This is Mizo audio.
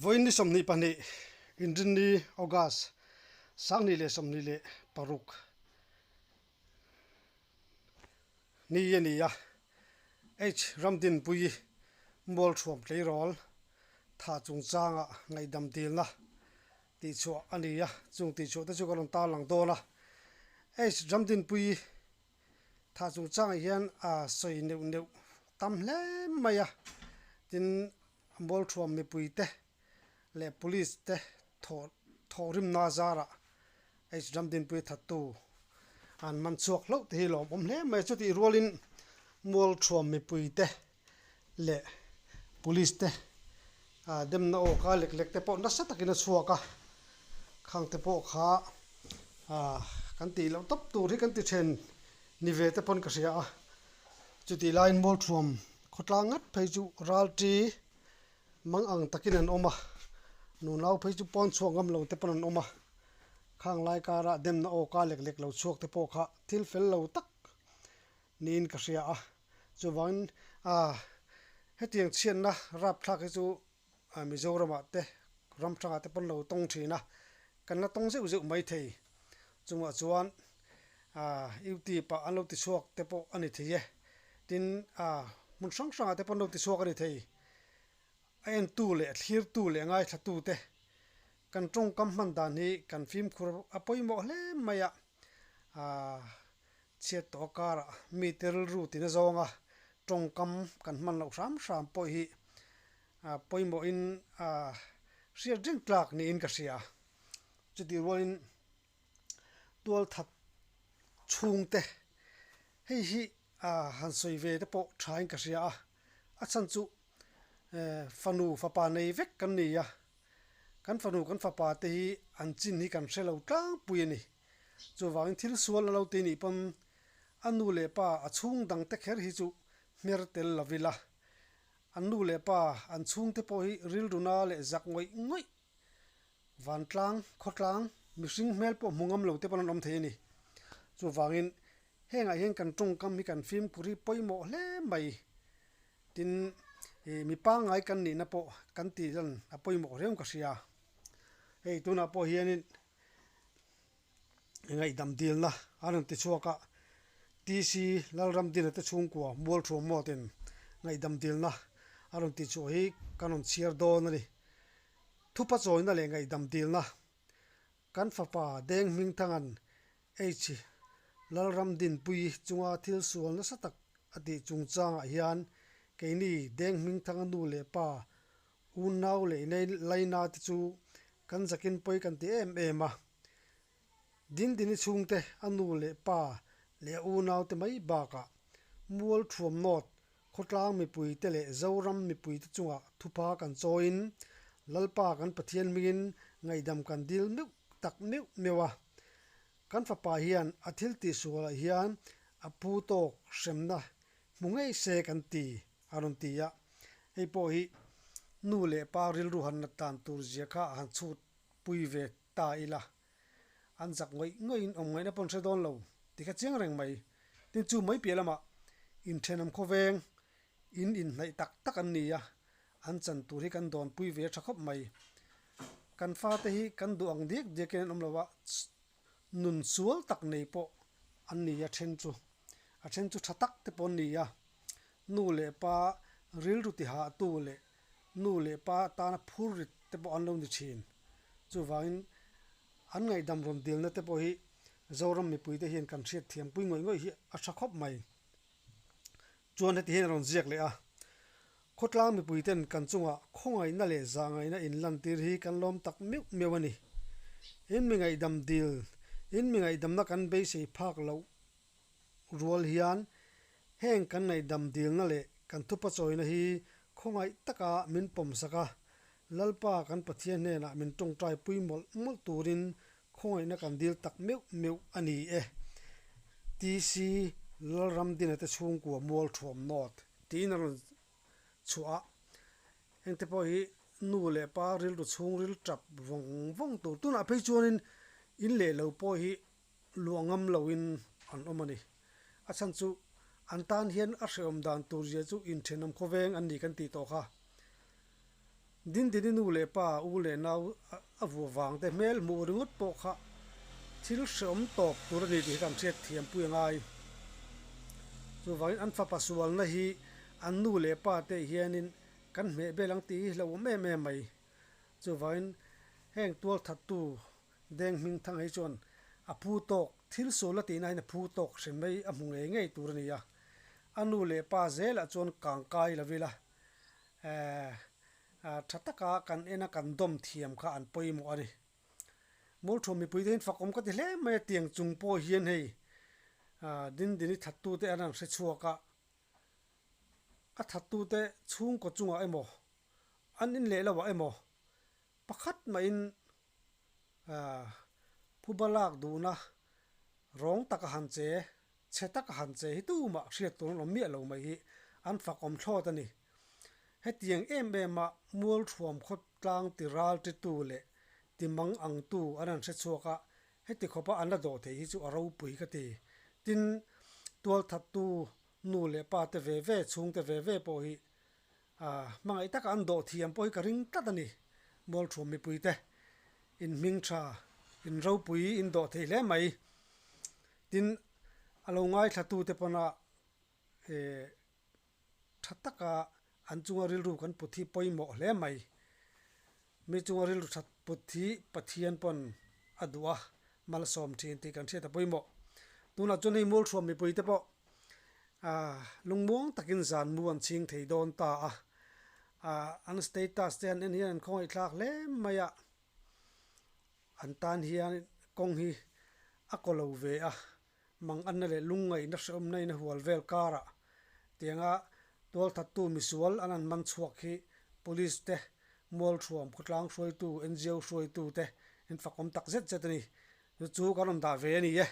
Vawiin ni 22 Inrinni August 2026 ni a ni a, H Ramdinpuii Mualthuam tleirawl thah chungchanga ngaihdam dilna tihchhuah a ni a, chung tihchhuah te chu ka rawn tarlang dawn a. H Ramdinpuii Thah chungchangah hian a sawi neuh neuh tam hle mai a, tin Mualthuam mipui te leh police te thawh thawhrimna zarah H Ramdinpui thattu an man chhuak hlauh te hi lawmawm hle mai a, chutih rualin Mualthuam mipui te leh police te ah demna aw kha lek lek te pawh nasa takin a chhuak a, khang te pawh kha ah kan tih loh tawp tur hi kan ti then ni ve te pawn ka hria a, chutih laiin Mualthuam khawtlang ngat phei chu ralṭi mang ang takin an awm a, nunau phei chu pawn chhuak ngam lo te pawn an awm a, khang lai karah demna aw ka lek lek lo chhuak te pawh kha thil fel lo tak niin ka hria a. Chuvangin ah hetiang chhiatna rapthlak hi chu Mizoramah te ram hrangah te pawn lo tawng thin a, kan la tawng zeuh zeuh mai thei. Chungah chuan ah youtube ah an lo tichhuak te pawh a ni thei e. Tin ah hmun hrang hrangah te pawn lo tichhuak a ni thei. A entu leh a thlirtu leh a ngaithlatu te kan tawngkam hman dan hi kan fimkhur a pawimawh hle mai a. Ah. Chhiat tawh karah mite rilru tina zawnga tawngkam kan hman loh hram hram pawh hi pawimawhin hriat reng tlak niin ka hria. Chutih rualin tualthat chhungte hei hi han sawi ve te pawh thain ka hria a, a chhan chu fanu fapa nei vek kan ni a, kan fanu kan fapa te hi an chin hi kan hre lo tlangpui a ni. Chuvangin thil sual a lo ti nih pawn a nu leh pa a chhung dang te kher hi chu hmer tel lo ila. An nu leh pa an chhung te pawh hi rilruna leh zak ngawih ngawih vantlang, khawtlang, mihring hmel pawh hmu ngam lo te pawn an awm thei a ni. Chuvangin hengah hian kan tawngkam hi kan fimkhur hi pawimawh hle mai. Tin, ih mi pangngai kan nihna pawh kan tih lan a pawimawh riau ka hria. Hei tunah pawh hianin Ngaihdam dilna a rawn ti chhuak a, TC Lalramdina te chhungkua Mualthuam Mawtin ngaihdam dilna a rawn ti chhuah hi kan rawn chhiar dawn a ni. Thupa chawina leh ngaihdam dilna kan fapa Deng Hmingthanga'n H Lalramdinpui chunga thil sual nasa tak a tih chungchangah hian keini Deng Hmingthanga nu leh pa Unau leh laina te chu kan zakin pawi kan ti em em a. Dindini chhungte a nu leh pa leh a unau te mai bakah Mual Thuam North khawtlang mipui te leh Zoram mipui te chungah thupha kan chawiin Lalpa kan Pathian hmingin ngaihdam kan dil meuh tak meuh meuh a. Kan fapa hian a thil tihsualah hian a pu tawk hremna hmu ngei se kan ti a rawn ti a, hei pawh hi nu leh pa rilru han nat dan tur zia kha a han chhut pui ve ta ila, an zak ngawih ngawih in awm ngaihna pawn hre dawn lo ti kha chiang reng mai. Tin chu mai piah lamah inthenawm khawveng in inhnaih tak tak an ni a, an chan tur hi kan dawn pui ve tha khawp mai. Kan fate hi kan duh ang diak diakin an awm lo a, nun sual tak nei pawh an ni a then chu a then chu tha tak te pawh an ni a, nu leh pa rilru tihahtu leh nu leh pa tana phur rit te pawh an lo ni thin. Chuvangin an ngaihdam rawn dilna te pawh hi Zoram mipuite hian kan hriat thiam pui ngawih ngawih hi a tha khawp mai. Chuan heti hian a rawn ziak leh a, Khawtlang mipuiten kan chungah khawngaihna leh zahngaihna inlantir hi kan lawm tak meuh meuh a ni. In mi ngaihdam dil, in mi ngaihdamna kan beisei phak loh rual hian heng kan ngaihdam dilna leh kan thupa chawina hi khawngaih taka min pawmsak a, Lalpa kan Pathian hnenah min tawngtai pui mawlh mawlh turin Khawngaihna kan dil tak meuh meuh a ni e. TC Lalramdina te chhungkua mual thuam nawt tiin a rawn chhuah a. Hengte pawh hi nu leh pa rilru chhungril tap vawng vawng tur. Tunah phei chuanin in leh lo pawh hi luah ngam loin an awm a ni. A chhan chu an tan hian a hrehawm dan tur zia chu inthenawm khawveng an ni kan tih tawh kha. Dindini nu leh pa, u leh nau a vuah vang te hmel hmuh ringawt pawh kha thil hreawm tawp tur a ni tih hi kan hriat thiam pui a ngai. Chuvangin an fapa sualna hi an nu leh pa te hianin kan hmeh bel ang tih hi hlauhawm em em mai. Chuvangin heng tualthattu deng hming thang hi chuan a phu tawk thil sual a tihna hian a phu tawk hre mai a hmu ngei ngei tur a ni a. A nu leh pa zelah chuan kangkai lo ila eh tha taka kan en a kan dawm thiam kha an pawimawh a ni. Mawlthuam mipui te hian fakawm ka ti hle mai a tiang chung pawh hian hei Dindini thattute an han hre chhuak a, a thattute chhungkaw chungah emaw an in leh lohah emaw pakhat mahin phuba lak duhna rawng taka han che, chhe taka han che hi tumah hriat tur an awm miah lo mai hi an fakawm thlawt a ni. Hetiang em em a Mualthuam khawtlang ti ral titu leh ti mang angtu an han hre chhuak a, heti khawpa an la dawh theih hi chu a ropui ka ti. Tin, tualthattu nu leh pa te ve ve, chhungte ve ve pawh hi Hmangaih taka an dawh thiam pawh hi ka ring tlat a ni. Mualthuam mipuite in hming tha, in ropui in dawh thei hle mai. Tin, a lo ngaithlatute pawna tha taka an chunga rilru kan put hi pawimawh hle mai. Mi chunga rilru that put hi Pathian pawn a duh a, malsawm thin tih kan hriat a pawimawh. Tunah chuan hei Mualhruam mipuite pawh aah lungmuang takin zan mu an chhing thei dawn ta a, aah an status te han en hian an khawngaihthlak hle mai a, an tan hian kawng hi a kaw lo ve a. Mang anna leh lungngaihna hrehawmna in a hual vel karah tianga tualthattu misual an an man chhuak hi Police te, Mualthuam khawtlang hruaitu, ngo hruaitu te in fakawm tak zet zet a ni. Chu chu kan rawn dah ve a ni e.